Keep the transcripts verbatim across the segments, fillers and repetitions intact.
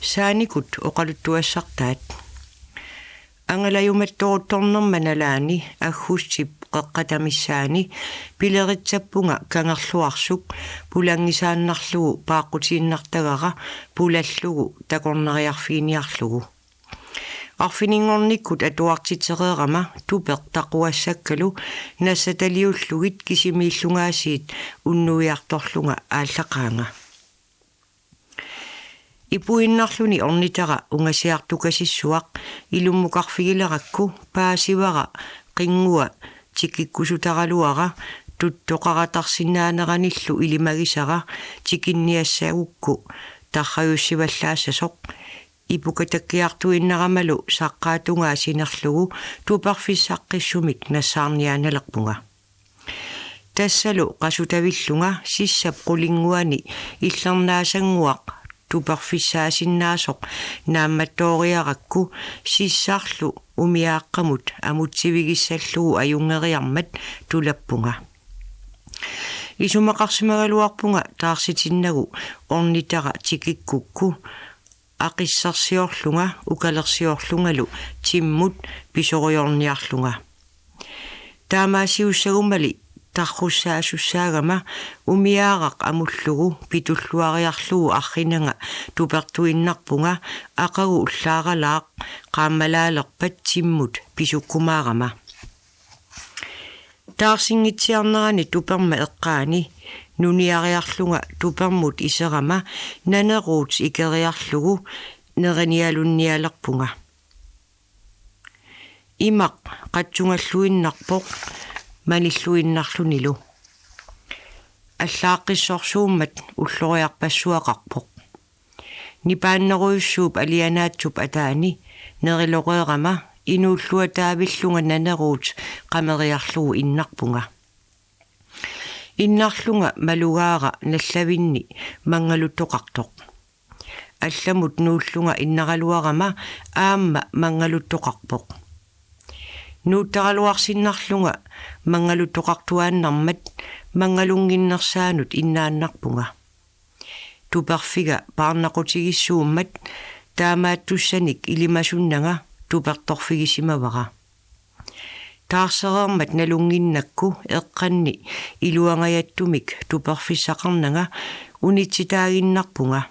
Saanikut oqaluttuassartaat. Angalajumattoruttornerma nalaani aggustip qeqqata missaani pileritsappunga kangerluarsuk pulanngisaannarlugu paaqqutiinnartagara pulallugu takornariarfiginiarlugu. Arfininngornikkut atuartitsereerama tupeq taquassakkalu nassataliullugit kisimiillungaasiit unnuiartorlunga aallaqaanga. Ipuinnarluni ornitara ungasiartukasissuaq ilummukarfigilerakku paasivara qinngua tikikkusutaraluara tuttoqaratarsinnaaneranillu ilimagisara tikinniassagukku tarrajussivallaassasoq. Ipukatakkiartuinnaramalu saqqaatungaa sinerlugu tuperfissaqqissumik nassaarniaannalerpunga. Tassalu qasutavillunga sissap qulinnguani illernaasannguaq tuperfissaasinnaasoq naammattooriarakku sissarlu umiaaqqamut amutsivigissallugu ajunngeriarmat tulappunga. Isumaqarsimagaluarpunga taarsitinnagu ornitara tikikkukku aqissersiorlunga ukalersiorlungalu timmut pisorujoorniarlunga. Taamaasiussagummali tarrussaasussaagama umiaaraq amullugu pitulluariarlugu arrinanga tupertuinnarpunga aqagu ullaaralaaq qaammalaalerpat timmut pisukkumaarama. Taarsinngitsiarnerani tuperma eqqaani nuniariarlunga tupermut iserama naneruut ikeriarlugu nerinialunnialerpunga. Imaq qatsungalluinnarpoq manilluinnarlunilu. Allaaqqissorsuummat ulloriarpassuaqarpoq. Nipaannerujussuup alianaatsup ataani neriloqeerama inuulluataavillunga naneruut qameriarlugu innarpunga. Innarlunga malugaara nallavinni manngaluttoqartoq. Allamut nuullunga innaraluarama aamma manngaluttoqarpoq. Nuuttaraluarsinnarlunga manngaluttoqartuaannarmat manngalunnginnersaanut innaannarpunga. Tuperfiga paarnaqutigissuummat taamaattussanik ilimasunnanga tupertorfigisimavara. Taarsereermat nalunnginnakku eqqanni iluangajattumik tuperfissaqarnanga unitsitaaginnarpunga.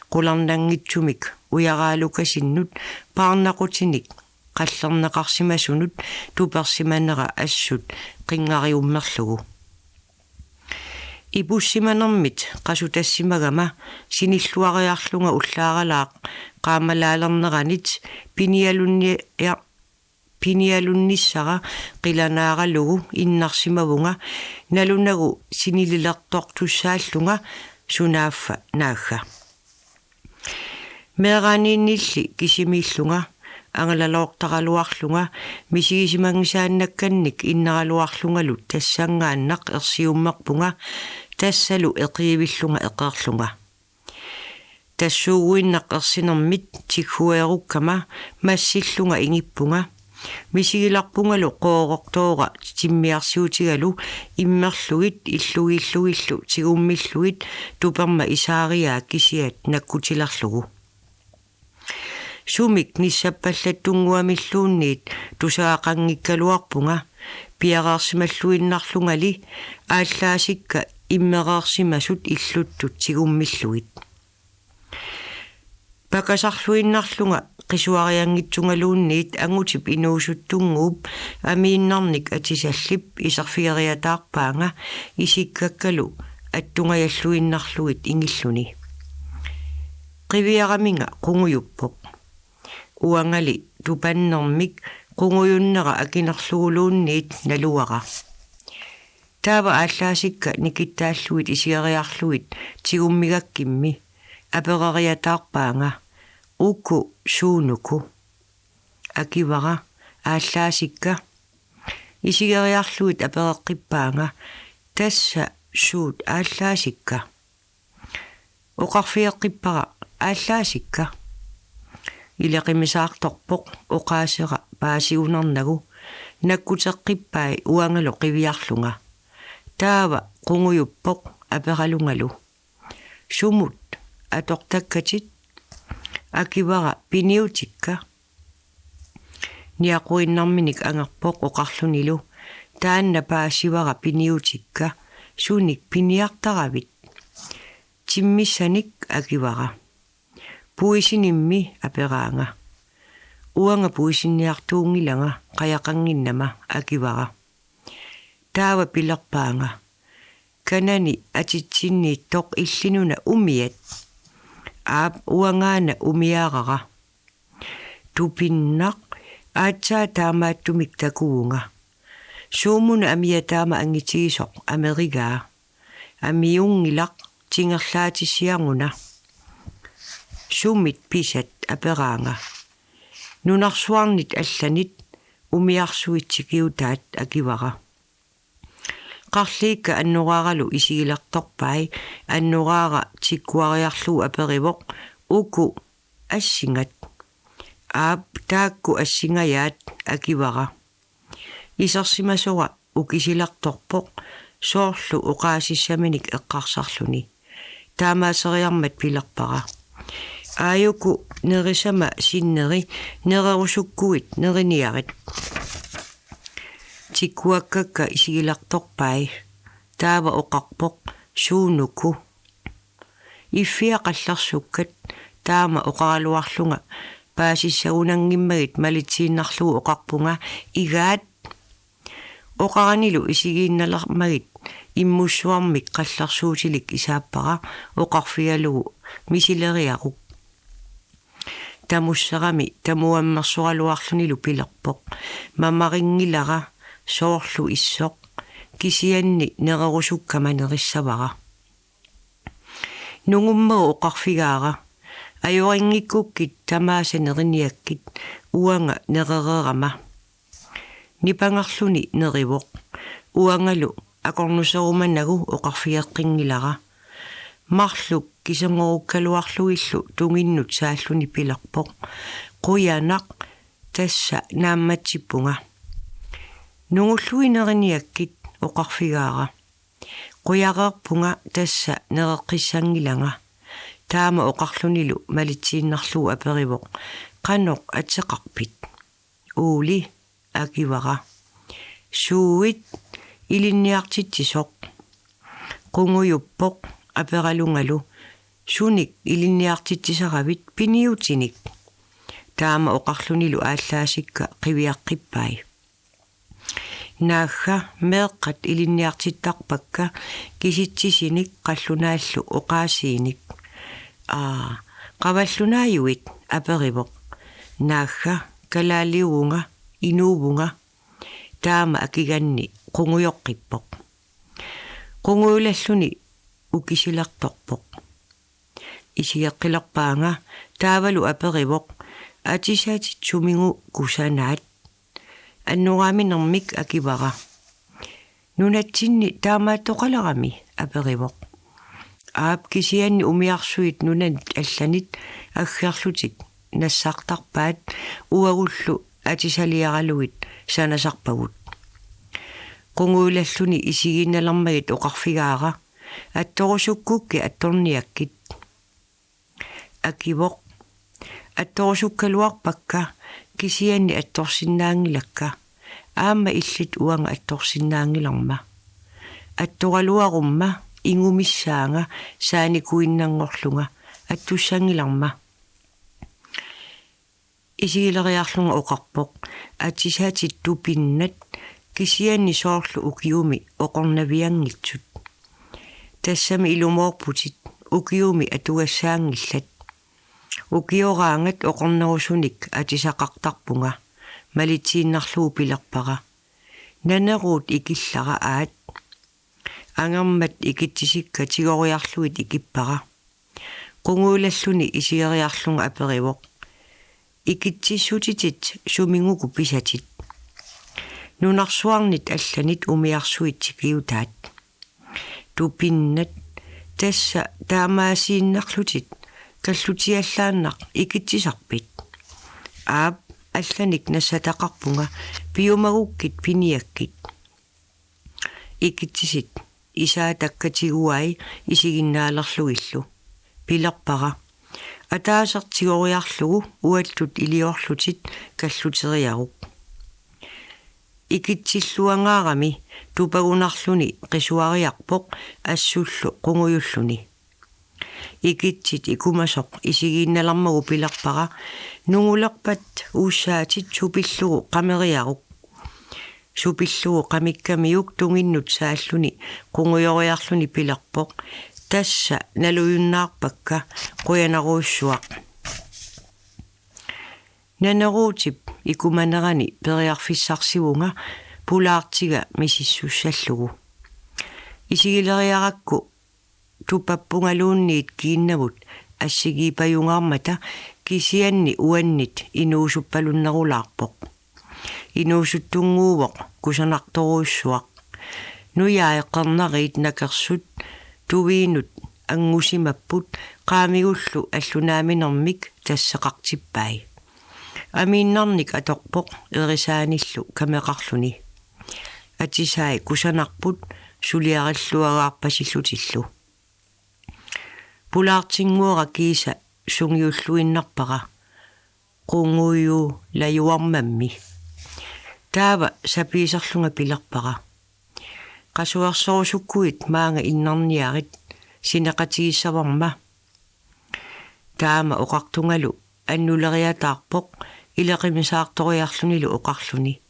Qularnanngitsumik ujaraalukasinnut paarnaqutinik qallerneqarsimasunut tupersimanera assut qinngariummerlugu. Ipussimanermit qasutassimagama sinilluariarlunga ullaaralaaq qaammalaalerneranit pinialunnia-, pinialunnissara qilanaaralugu innarsimavunga nalunagu sinililertortussaallunga sunaaffa naagga. Meeraaniinnilli kisimiillunga angalaloortaraluarlunga misigisimanngisaannakkannik innaraluarlungalu tassanngaannaq ersiummerpunga tassalu eqiivillunga eqeerlunga. Tassuuguinnaq ersinermit tiggueerukkama massillunga ingippunga. Misigilerpungalu qoorortoora timmiarsiutigalu immerlugit illugiillugillu tigummillugit tuperma isaariaa kisiat nakkutilerlugu. Sumik nissappallattunnguamilluunniit tusagaqanngikkaluarpunga piareersimalluinnarlungali aallaasikka immereersimasut illuttut tigummillugit. Pakasarluinnarlunga qisuarianngitsungaluunniit angutip inuusuttunnguup amiinnarnik atisallip iserfigeriataarpaanga isikkakkalu attungajalluinnarlugit ingilluni. Qiviaraminga qungujuppoq. Uangali tupannermik qungujunnera akinerluguluunniit naluara. Taava aallaasikka nikittaallugit isigeriarlugit tigummigakkimmi apereriataarpaanga: Uku suunuku? Akivara: Aallaasikka. Isigeriarlugit apereqqippaanga: Tassa suut aallaasikka? Oqarfigeqqippara: Aallaasikka. Ileqimisaartorpoq oqaasera paasigunarnagu, nakkuteqqippai uangalu qiviarlunga. Taava qungujuppoq aperalungalu: Sumut atortakkatit? Akivara: Piniutikka. Niaqorinnarminik angerpoq oqarlunilu: Taanna paasivara piniutikka, sunik piniartaravit? Timmissanik, akivara. Puisinimmi? aperaanga. Uanga puisinniartuunngilanga, qajaqannginnama, akivara. Taava pilerpaanga: Kanani atitsinniittoq illinuna umiat? Aap, uangaana umiarara. Tupinnaq, aatsaat taamaattumik takuvunga. Suumuna amia taama angitigisoq amerigaa? Amiunngilaq, tingerlaatissiaruna. Sumit pisat? aperaanga. Nunarsuarnit allanit umiarsuit tikiutaat, akivara. Qarliikka annoraaralu isigilertorpai. Annoraara tikkuariarlugu aperivoq: Uku assingat? Aap, taakku assingajaat, akivara. Isersimasora ukisilertorpoq soorlu oqaasissaminik eqqarsarluni. Taamaaseriarmat pilerpara: Aajuku nerisama sinneri nererusukkuit neriniarit. Tikkuakkakka isigilertorpai. Taava oqarpoq: Suunuku? Iffia qallersukkat. Taama oqaraluarlunga paasissagunanngimmagit malitsiinnarlugu oqarpunga: Igaat! Oqaranilu isigiinnalermagit immussuarmik qallersuutilik isaappara oqarfigalugu misileriaruk. Tamusserami tamuammersoraluarlunilu pilerpoq: Mamarinngilara soorlu issoq, kisianni nererusukkama nerissavara. Nungummagu oqarfigaara: Ajorinngikkukkit tamaasa neriniakkit, uanga nerereerama. Nipangerluni nerivoq. Uangalu akornuserumanagu oqarfigeqqinngilara. Marluk kisangorukkaluarlugillu tunginnut saalluni pilerpoq: Qujanaq, tassa naammatsippunga. Nungullugit neriniakkit, oqarfigaara. Qujareerpunga, tassa nereqqissanngilanga. Taama oqarlunilu malitsiinnarlugu aperivoq: Qanoq ateqarpit? Uuli, akivara. Suuit? Ilinniartitsisoq. Qungujuppoq aperalungalu: Sunik ilinniartitsisaravit, piniutinik? Taama oqarlunilu aallaasikka qiviaqqippai. Naagga, meeqqat ilinniartittarpakka kisitsisinik qallunaallu oqaasiinik. Aa, qavallunaajuit? aperivoq. Naagga, kalaaliuvunga, inuuvunga. Taama akiganni qungujoqqippoq. Qungujulalluni ukisilertorpoq. Isigeqqilerpaanga taavalu aperivoq: Atisatit suminnguuku sanaat? Annoraaminermik, akivara. Nunatsinni taamaattoqalerami? aperivoq. Aap, kisianni umiarsuit nunanit allanit aggerlutik nassartarpaat, uagullu atisaliaralugit sanasarpagut. Qungujulalluni isigiinnalermagit oqarfigaara: Attorusukkukkit attorniakkit? Akivoq: Attorusukkaluarpakka, kisianni attorsinnaanngilakka. Aamma illit uanga attorsinnaanngilarma. Attoraluarumma ingumissaanga saanikuinnanngorlunga, attussanngilarma. Isigileriarlunga oqarpoq: Atisatit tupinnat, kisianni soorlu ukiumi oqornavianngitsut. Tassami ilumoorputit, ukiumi atugassaanngillat. Ukioraangat oqornerusunik atisaqartarpunga, malitsiinnarlugu pilerpara: Naneruut ikillara aat. Angermat ikitsisikka tigoriarlugit ikippara. Qungujulalluni isigeriarlunga aperivoq: Ikitsissutitit suminnguuku pisatit? Nunarsuarnit allanit umiarsuit tikiutaat. Tupinnat: Tassa taamaasiinnarlutit kallutiallaannaq ikitsisarpit? Aap, allanik nassataqarpunga, piumagukkit piniakkit. Ikitsisit isaa takkatiguai isiginnaalerlugillu. Pilerpara: Ataaseq tigoriarlugu uattut iliorlutit kalluteriaruk. Ikitsilluangaarami tupagunarluni qisuariarpoq assullu qungujulluni. Ikitsit ikumasoq isigiinnalermagu pilerpara: "Nungulerpat uussaatit supillugu qameriaruk." Supillugu qamikkamiuk tunginnut saalluni qungujoriarluni pilerpoq: "Tassa nalujunnaarpakka, qujanarujussuaq." Naneruutip ikumanerani periarfissarsivunga pulaartiga misissussallugu. Isigileriarakku tupappungaluunniit kiinnavut assigiippajungaarmata, kisianni uannit inuusuppalunnerulaarpoq. Inuusuttunnguuvoq kusanartorujussuaq. Nujai qernariit nakersut tuviinut angusimapput, qaamigullu allunaaminermik tasseqartippai. Amiinnarnik atorpoq erisaanillu kameqarluni. Atisai kusanarput suliarilluagaarpasillutillu. Pulaartinnguara kiisa sungiulluinnarpara qungujulajuarmammi. Taava sapiiserlunga pilerpara: "Qasuersorusukkuit maanga innarniarit, sineqatigissavarma." Taama oqartungalu annuleriataarpoq ileqimisaartoriarlunilu oqarluni: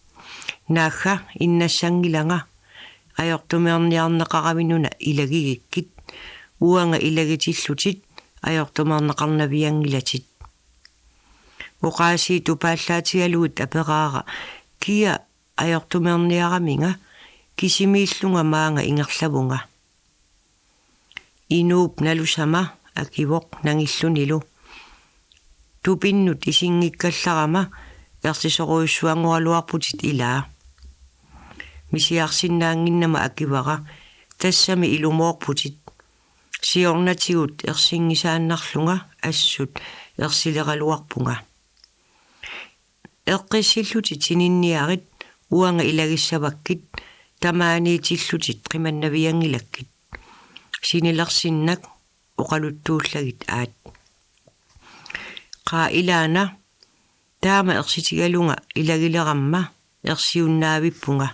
"Naagga, innassanngilanga, ajortumeerniarneqaravinuna ilagigikkit, uanga ilagitillutit ajortumeerneqarnavianngilatit." Oqaasii tupaallaatigalugit aperaara: "Kia ajortumeerniaraminga, kisimiillunga maanga ingerlavunga?" "Inuup nalusama," akivoq nangillunilu. "Tupinnut isinngikkallarama ersisorujussuanngoraluarputit ilaa." Misiarsinnaannginnama akivara: "Tassami ilumoorputit. Siornatigut ersinngisaannarlunga assut ersileraluarpunga." "Eqqissillutit sininniarit, uanga ilagissavakkit, tamaaniitillutit qimannavianngilakkit. Sinilersinnak oqaluttuullagit aat." "Qaa, ilaana, taama ersitigalunga ilagileramma ersiunnaavippunga.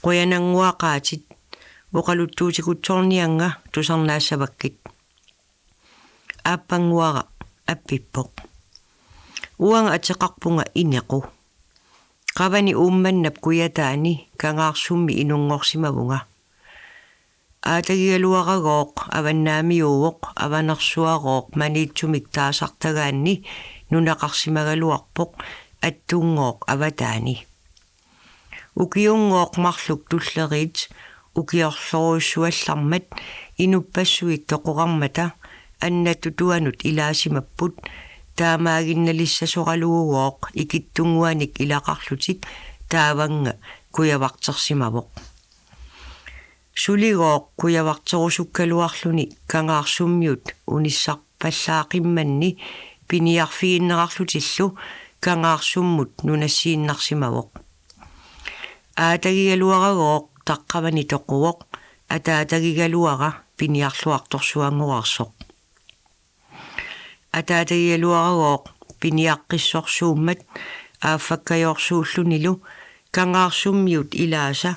Qujanannguaqaatit, oqaluttuutikutsoorniannga tusarnaassavakkit." Aappannguara appippoq: "Uanga ateqarpunga Inequ. Qavani Uummannap kujataani Kangaarsummi inunngorsimavunga. Aatagigaluaragooq avannaamiuuvoq, Avanersuarooq Maniitsumik taasartagaanni nunaqarsimagaluarpoq, attunngooq avataani. Ukiunngooq marluk tulleriit ukiorlorujussuallarmat inuppassuit toqorarmata annatutuanut ilaasimapput, taamaaginnalissasoralugugooq ikittunnguanik ilaqarlutik, taavannga kujavartersimavoq. Suligooq kujavarterusukkaluarluni Kangaarsummiut unissarpallaaqimmanni piniarfigiinnerarlutillu Kangaarsummut nunassiinnarsimavoq. Aatagigaluaragooq taqqavani toquvoq, ataatagigaluara piniarluartorsuanngoreersoq. Ataatagigaluaragooq piniaqqissorsuummat aaffakkajoorsuullunilu Kangaarsummiut ilaasa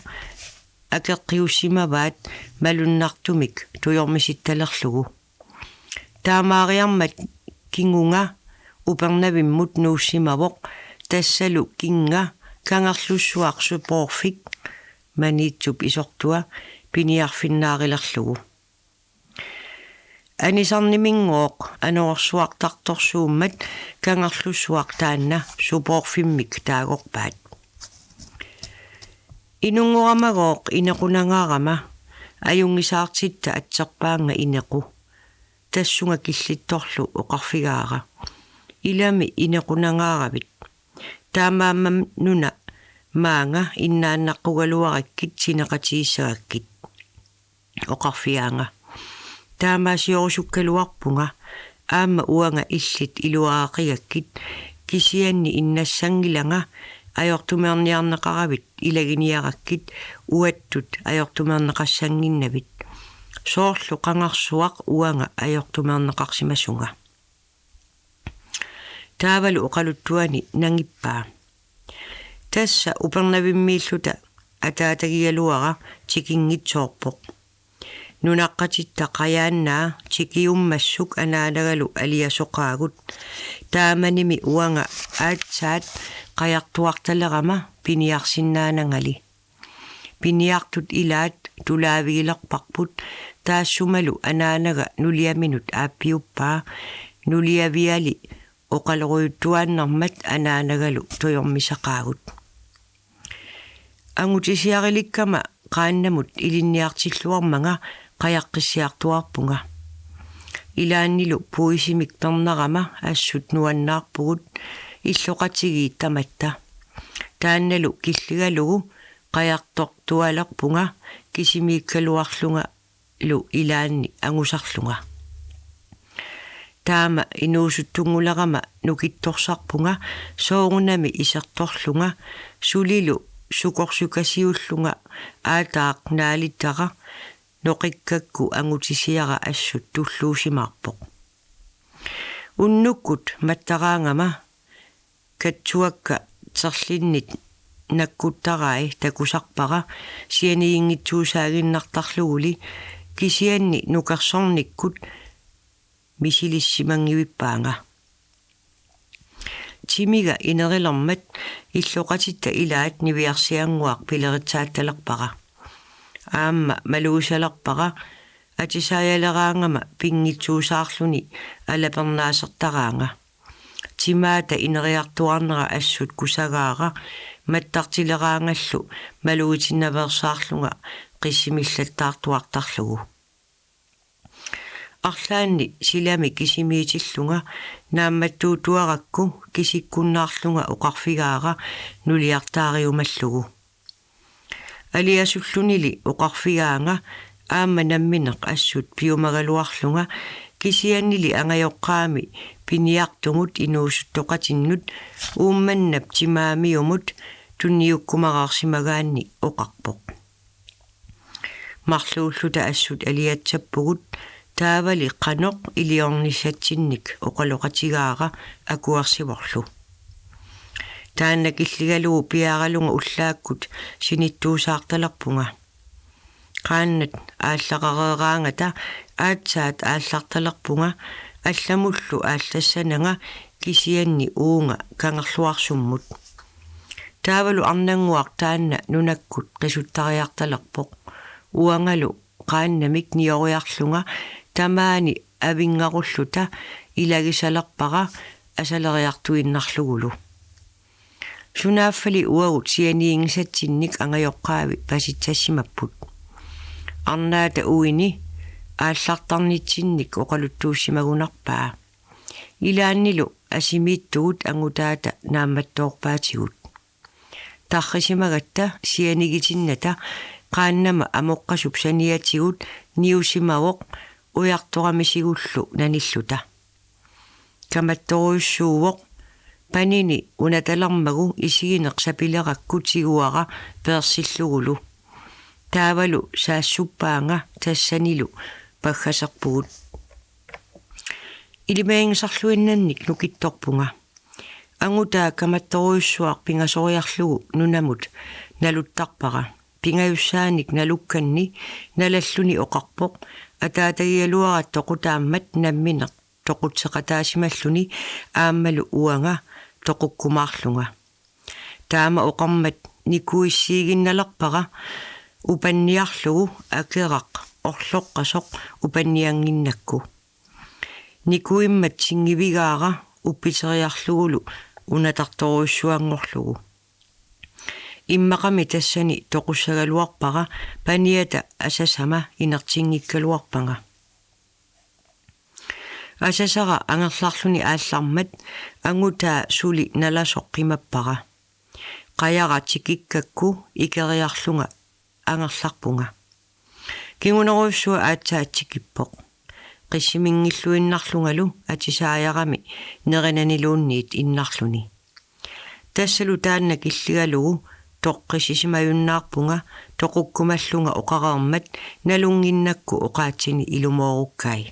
akeqqiussimavaat malunnartumik tujormisittalerlugu. Taamaariarmat kingunga Upernavimmut nuussimavoq, tassalu kinnga Kangerlussuaq Supoorfik, Maniitsup isortua, piniarfinnaarilerlugu. Anisarniminngooq anorersuartartorsuummat Kangerlussuaq taanna Supoorfimmik taagorpaat. Inunngoramagooq Inequnangaarama ajunngisaartitta atserpaannga Inequ." Tassunga killittorlu oqarfigaara: "Ilami Inequnangaaravit. Taamaammat nuna maanga innaannaqqugaluarakkit sineqatigissagakkit." Oqarfigaanga: "Taamaasiorusuukkaluarpunga, aamma uanga illit iluarigakkit, kisianni innassanngilanga, ajortumeerniarneqaravit ilaginiarakkit, uattut ajortumeerneqassannginnavit. Soorlu Kangersuaq uanga ajortumeerneqarsimasunga." Taavalu oqaluttuani nangippaa: Tassa Upernavimmiilluta ataatagigaluara tikinngitsoorpoq. Nunaqqatitta qajaannaa tikiummassuk anaanagalu aliasoqaagut. Taamanimi uanga aatsaat qajartuartalerama piniarsinnaanangali. Piniartut ilaat tulaavigilerparput, taassumalu anaanaga nuliaminut aappiuppaa. Nuliaviali oqalorujuttuaannarmat anaanagalu tujormisaqaagut. Angutisiarilikkama qaannamut ilinniartilluarmanga qajaqqissaartuaarpunga. Ilaannilu puisimik pernarama assut nuannaarpugut, illoqatigiit tamatta. Taannalu killigalugu qajartortualerpunga kisimiikkaluarlungalu ilaanni angusarlunga. Taama inuusuttunngulerama nukittorsarpunga soorunami isertorlunga, sulilu sukorsukasiullunga aataaq naalittara noqikkakku angutisiara assut tulluusimaarpoq. Unnukkut mattaraangama katsuakka terlinnit nakkuttarai takusarpara sianiginngitsuusaaginnartarluguli, kisianni nukersornikkut misilissimanngivippaanga. Timiga inerilermat illoqatitta ilaat niviarsiannguaq pileritsaattalerpara. Aamma malugisalerpara atisaajaleraangama pinngitsuusaarluni alapernaasertaraanga. Timaata ineriartuarnera assut kusagaara mattartileraangallu malugitinnaveersaarlunga qissimillattaartuartarlugu. Arlaanni silami kisimiitillunga naammattuutuarakku kisikkunnaarlunga oqarfigaara nuliartaariumallugu. Aliasullunili oqarfigaanga aamma nammineq assut piumagaluarlunga, kisiannili angajoqqaami piniartumut inuusuttoqatinnut Uummannap timaamiumut tunniukkumaqarsimagaanni oqarpoq: Marluulluta assut aliatsappugut, taavali qanoq iliornissatsinnik oqaloqatigaara akuersivorlu. Taanna killigalugu piaaralunga ullaakkut sinittuusaartalerpunga. Qaannat aallaqareeraangata aatsaat aallartalerpunga, allamullu aallassananga kisianni uunga Kangerluarsummut. Taavalu arnannguaq taanna nunakkut qisuttariartalerpoq. Uangalu qaannamik nioriarlunga tamaani avinngarulluta ilagisalerpara asaleriartuinnarlugulu. Sunaaffali uagut sianiginngisatsinnik angajoqqaavi pasitsassimapput. Arnaata uini aallartarnitsinnik oqaluttuussimagunarpaa. Ilaannilu asimiittugut angutaata naammattoorpaatigut. Tarrisimagatta sianigitinnata qaannama amoqqasup saniatigut niusimavoq ujartoramisigullu nanilluta. Kamattorujussuuvoq panini unatalermagu isigineq sapilerakku tiguara peersillugulu. Taavalu saassuppaanga tassanilu paggaserpugut. Ilimaginngisarluinnannik nukittorpunga. Angutaa kamattorujussuaq pingasoriarlugu nunamut naluttarpara. Pingajussaanik nalukkanni nalalluni oqarpoq ataatagigaluaratta toqutaammat nammineq toqutseqataasimalluni aammalu uanga toqukkumaarlunga. Taama oqarmat nikuissiiginnalerpara upanniarlugu akeraq orloqqasoq upanniannginnakku. Nikuimmat tinngivigaara uppiteriarlugulu unatartorujussuanngorlugu. Immaqami tassani toqussagaluarpara paniata asasama inertinngikkaluarpanga. Asasara angerlarluni aallarmat angutaa suli nalasoq qimappara. Qajara tikikkakku ikeriarlunga angerlarpunga. Kingunerujussuaq aatsaat tikippoq. Qissiminngilluinnarlungalu atisaajarami nerinaniluunniit innarluni. Tassalu taanna killigalugu toqqissisimajunnaarpunga toqukkumallunga oqareermat nalunnginnakku oqaatsini ilumoorukkai.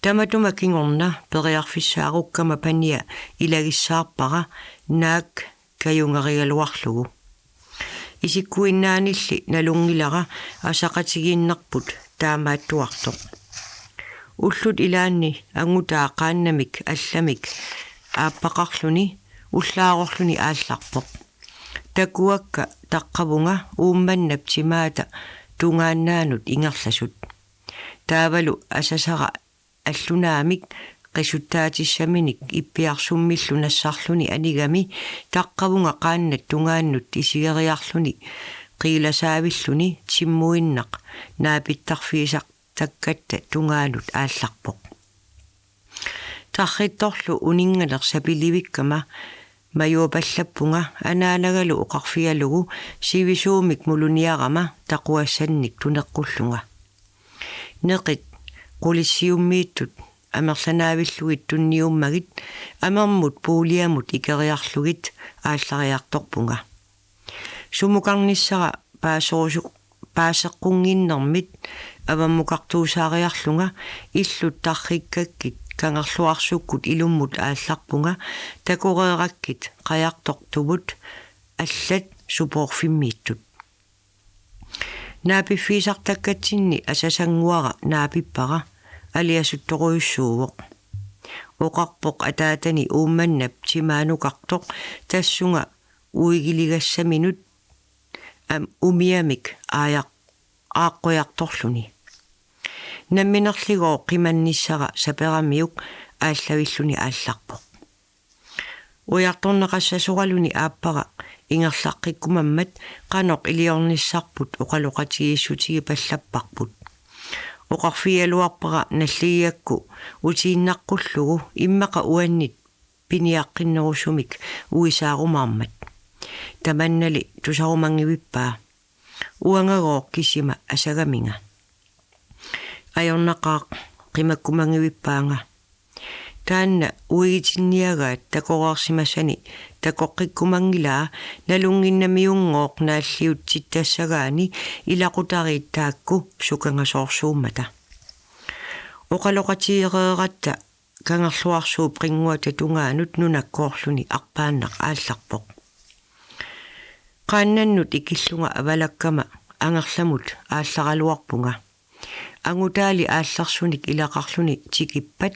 Tamatuma kingorna periarfissaarukkama pania ilagissaarpara naak kajungerigaluarlugu. Isikkuinnaanilli nalunngilara asaqatigiinnerput taamaattuartoq. Ullut ilaanni angutaa qaannamik allamik aappaqarluni ullaarorluni aallarpoq. Takuakka taqqavunga Uummannap timaata tungaannaanut ingerlasut. Taavalu asasara allunaamik qisuttaatissaminik ippiarsummillu nassarluni anigami taqqavunga qaannat tungaannut isigeriarluni qiilasaavilluni timmuinnaq naapittarfigisartakkatta tungaanut aallarpoq. Tarrittorlu uninnganeq sapilivikkama majuapallappunga anaanagalu oqarfigalugu sivisuumik muluniarama taquassannik tuneqqullunga. Neqit qulissiummiittut amerlanaavillugit tunniummagit amermut puuliamut ikeriarlugit aallariartorpunga. Sumukarnissara paaserusu-, paaseqqunnginnermit avammukartuusaariarlunga illut tarrikkakkit Kangerluarsukkut ilummut aallarpunga takoreerakkit qajartortumut allat supoorfimmiittut. Naapiffigisartakkatsinni asasannguara naapippara aliasuttorujussuuvoq. Oqarpoq ataatani Uummannap timaanukartoq tassunga uigiligassaminut am-, umiamik aajaq-, aaqqujartorluni. Namminerligooq qimannissara saperamiuk aallavilluni aallarpoq. Ujartorneqassasoraluni aappara ingerlaqqikkumammat qanoq iliornissarput oqaloqatigiissutigipallapparput. Oqarfigigaluarpara nalligigakku utiinnaqqullugu immaqa uannit piniaqqinnerusumik uisaarumaarmat. Tamannali tusarumanngivippaa. Uangagooq kisima asagaminga. Ajornaqaaq, qimakkumanngivippaanga. Taanna uigitinniagaat takoreersimasani takoqqikkumanngilaa nalunnginnamiunngooq naalliutsittassagaani ilaqutariit taakku sukangasoorsuummata. Oqaloqatigeereeratta Kangerluarsuup qinnguata tungaanut nunakkoorluni arpaannaq aallarpoq. Qaannannut ikillunga avalakkama angerlamut aallaraluarpunga. Angutaali aallersunik ilaqarluni tikippat,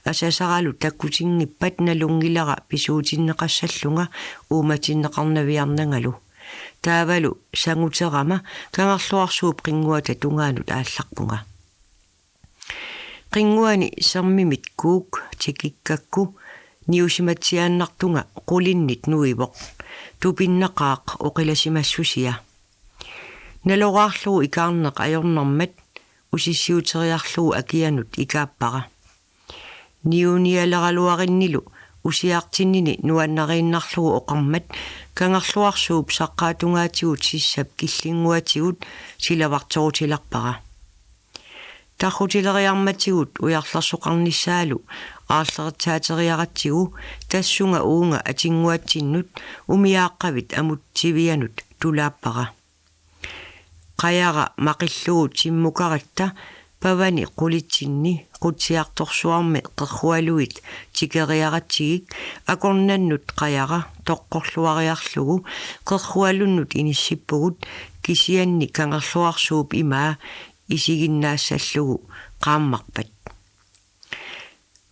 asasaralu takkutinngippat nalunngilara pisuutinneqassallunga uummatinneqarnaviarnangalu. Taavalu sanguterama Kangerluarsuup qinnguata tungaanut aallarpunga. Qinnguani sermimit kuuk tikikkakku niusimatsiaannartunga qulinnit nuivoq. Tupinnaqaaq oqilasimassusia. Naloraarlugu ikaarneq ajornermat usissiuteriarlugu akianut ikaappara. Niunialeraluarinnilu usiartinnini nuannariinnarlugu oqarmat Kangerluarsuup saqqaatungaatigut sissap killinnguatigut silavarterutilerpara. Tarrutileriarmatigut ujarlersoqarnissaalu aarleritsaateriaratsigu tassunga uunga atinnguatsinnut umiaaqqavit amutsivianut tulaappara. Qajara maqillugu timmukaratta pavani qulitsinni qutsiartorsuarmi qerrualuit tikeriaratsigik akornannut qajara toqqorluariarlugu qerrualunnut inissippugut kisianni Kangerluarsuup imaa isiginnaassallugu qaammarpat.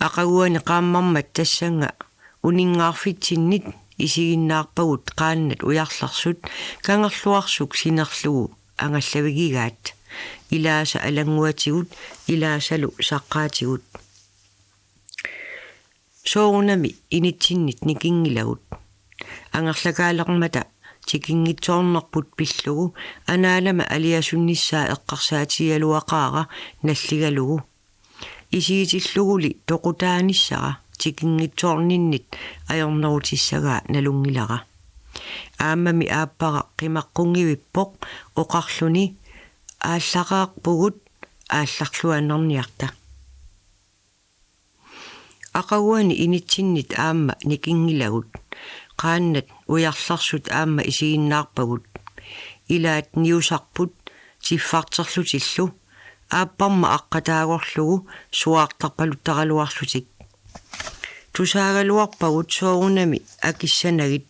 Aqaguani qaammarmat tassannga uninngaarfitsinnit isiginnaarpagut qaannat ujarlersut Kangerluarsuk sinerlugu angallavigigaat, ilaasa alannguatigut ilaasalu saqqaatigut. Soorunami initsinnit nikinngilagut. Angerlakaalermata tikinngitsoornerput pillugu anaanama aliasunnissaa eqqarsaatigigaluaqaara nalligalugu. Isigisilluguli toqutaanissara tikinngitsoorninnit ajornerutissagaa nalunngilara. Aammami aappara qimaqqunngivippara oqarluni: "Aallaqaarpugut aallarluinnarniarta." Aqaguani initsinnit aamma nikinngilagut. Qaannat ujarlersut aamma isiginnaarpagut. Ilaat niusarput tiffarterlutillu aapparma aqqataagorlugu suaartarpaluttaraluarlutik. Tusaagaluarpagut soorunami akissanagit.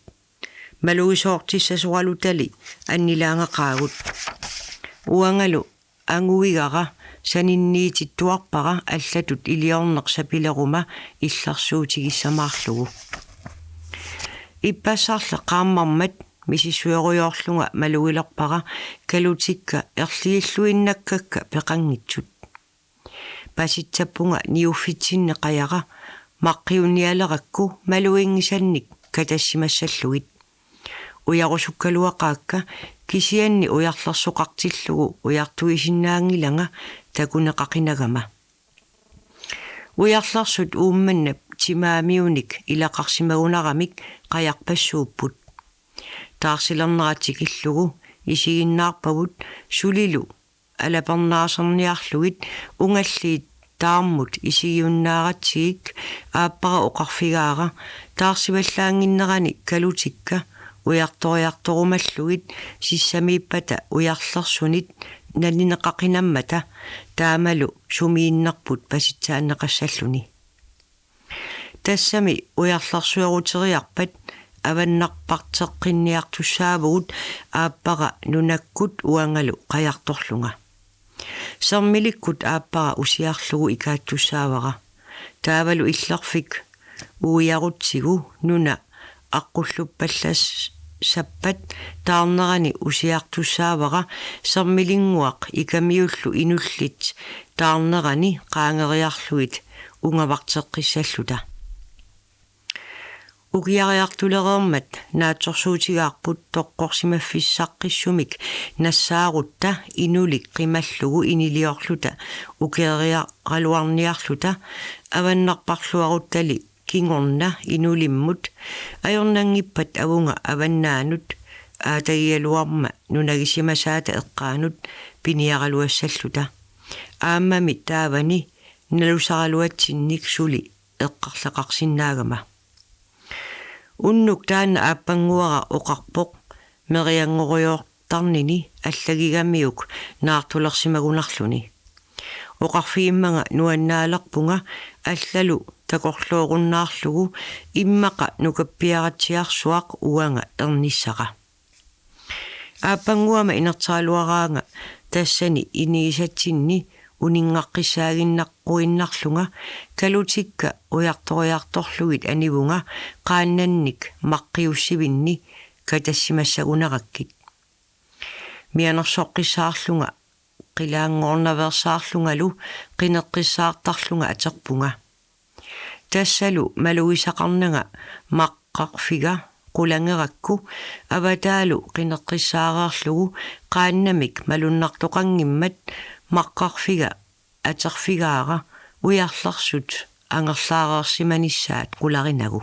Malugisoortissasoralutali annilaangaqaagut. Uangalu anguigara saninniitittuarpara allatut iliorneq sapileruma illersuutigissamaarlugu. Ippassarli qaammarmat misissuerujoorlunga malugilerpara kalutikka erliilluinnakkakka peqanngitsut. Pasitsappunga niuffitsinni qajara maqqiunnialerakku maluginngisannik katassimassallugit. Ujarusukkaluaqaakka kisianni ujarlersoqartillugu ujartuisinnaanngilanga takuneqaqinagama. Ujarlersut Uummannap timaamiunik ilaqarsimagunaramik qajarpassuupput. Taarsilernerat tikillugu isiginnaarpagut sulilu alapernaarserniarlugit ungalliit taarmut isigiunnaaratsigik. Aappara oqarfigaara taarsivallaannginnerani kalutikka ujartoriartorumallugit sissamiippata ujarlersunit nalineqaqinammata taamalu sumiinnerput pasitsaanneqassalluni. Tassami ujarlersueruteriarpat avannarparteqqinniartussaavugut aappara nunakkut uangalu qajartorlunga. Sermilikkut aappara usiarlugu ikaattussaavara. Taavalu illerfik uiarutsigu nuna aqqulluppallassappata taarnerani usiartussaavara sermilinnguaq ikamiullu inullit taarnerani qaangeriarlugit ungavarteqqissalluta. Ukiariartulereermat naatsorsuutigaarput toqqorsimaffissaqqissumik nassaarutta inulik qimallugu iniliorluta ukiariaraluarniarluta avannarparluaruttali kingorna inulimmut ajornanngippat avunga avannaanut aatagigaluarma nunagisimasaata eqqaanut piniaraluassalluta. Aammami taavani nalusaraluatsinnik suli eqqarleqarsinnaagama. Unnuk taanna aappannguara oqarpoq merianngorujoortarnini allagigamiuk naartulersimagunarluni. Oqarfigimmanga nuannaalerpunga allalu takorloorunnaarlugu immaqa nukappiaratsiarsuaq uanga ernissara. Aappannguama inertaraluaraanga tassani inigisatsinni uninngaqqissaaginnaqquinnarlunga kalutikka ujartoriartorlugit anivunga qaannannik maqqiussivinni katassimassagunarakkit. Mianersoqqissaarlunga qilaanngornaveersaarlungalu qineqqissaartarlunga aterpunga. Tassalu malugisaqarnanga maqqarfiga qulangerakku avataalu qineqqissaareerlugu qaannamik malunnartoqanngimmat maqqarfiga aterfigaara ujarlersut angerlaareersimanissaat qularinagu.